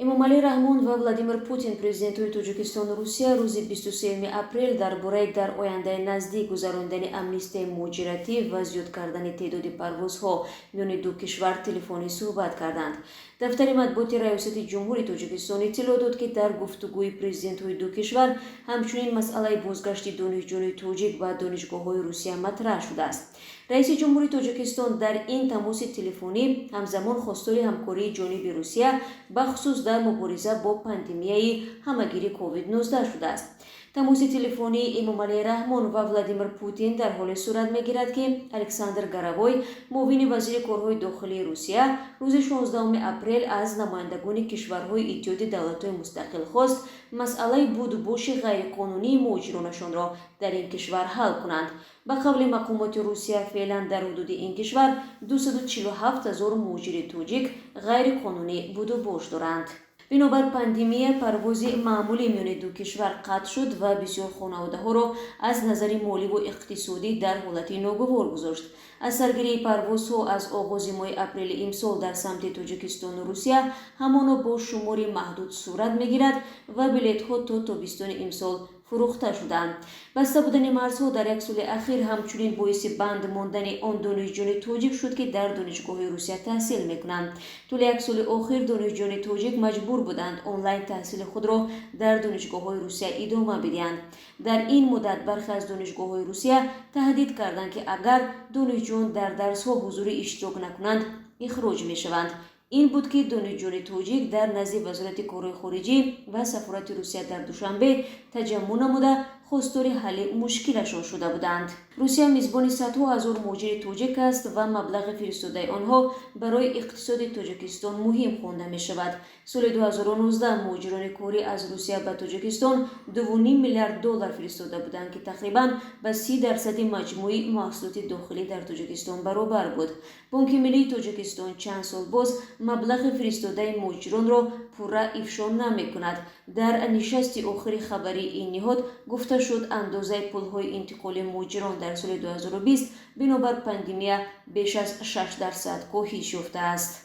Эмомалӣ Раҳмон ва Владимир Путин, президентҳои Тоҷикистону Русия, рӯзи 23 апрел дар бораи дар ояндаи наздик гузарондани амнистияи муҳоҷиратӣ ва зиёд кардани теъдоди парвозҳо миёни ду кишвар телефонӣ суҳбат карданд. Дафтари матбуоти Раёсати Ҷумҳури Тоҷикистон иттилоъ дод, ки дар гуфтугӯи президентҳои ду кишвар ҳамчунин масъалаи бозгашти донишҷӯёни тоҷик ба донишгоҳҳои Русия матраҳ шудааст. Раиси Ҷумҳури Тоҷикистон дар ин тамоси телефонӣ ҳамзамон хостори ҳамкории ҷониби Русия, бахусус дар мубориза бо пандемияи ҳамагири COVID-19 шудааст. Тамоси телефонии Эмомалӣ Раҳмон ва Владимир Путин дар ҳоле сурат мегирад, ки Александр Горовой, муовини вазири корҳои дохилии Русия, рӯзи 16 апрел аз намояндагони кишварҳои Иттиҳоди Давлатҳои Мустақил хост, масъалаи будубоши ғайриқонунии муҳоҷиронашонро дар ин кишвар ҳал кунанд. Ба қавли мақомоти Русия, феълан дар ҳудуди ин кишвар 247 ҳазор муҳоҷири тоҷик ғайриқонунӣ будубош доранд. Бинобар пандемия парвози маъмулӣ миёни ду кишвар қатъ шуд ва бисёр хонаводаҳоро аз назари моливу иқтисодӣ дар ҳолати ногувор гузошт. Аз саргирии парвозҳо аз оғози моҳи апрели имсол дар самти Тоҷикистону Русия ҳамоно бо шумори маҳдуд сурат мегирад ва билетҳо то тобистони имсол фурӯхта шуданд. Баста будани марзҳо дар як соли ахир ҳамчунин боиси банд мондани он донишҷӯёни тоҷик шуд, ки дар донишгоҳҳои Русия таҳсил мекунанд. Тӯли як соли охир донишҷӯёни тоҷик маҷбур буданд онлайн таҳсили худро дар донишгоҳҳои Русия идома бидиҳанд. Дар ин муддат бархе аз донишгоҳҳои Русия таҳдид карданд, ки агар донишҷӯён дар дарсҳо ҳузурӣ иштирок накунанд, ихроҷ мешаванд. Ин буд, ки донишҷӯёни тоҷик дар назди Вазорати корҳои хориҷӣ ва сафорати Русия дар Душанбе таҷаммӯъ намуда, хостори ҳалли мушкилашон шуда буданд. Русия мизбони садҳо ҳазор муҳоҷири тоҷик аст ва маблағи фиристодаи онҳо барои иқтисоди Тоҷикистон муҳим хонда мешавад. Соли 2019 муҳоҷирони корӣ аз Русия ба Тоҷикистон 2,5 миллиард доллар фиристода буданд, ки тақрибан ба 30 дарсади маҷмӯи маҳсулоти дохилӣ дар Тоҷикистон баробар буд. Бонки Миллии Тоҷикистон чанд сол боз маблағи фиристодаи муҳоҷиронро пурра ифшо намекунад. Дар нишасти охири хабарии ин ниҳод гуфта шуд, андозаи пулҳои интиқолии муҳоҷирон дар соли 2020 бинобар пандемия беш аз 6% коҳиш ёфтааст.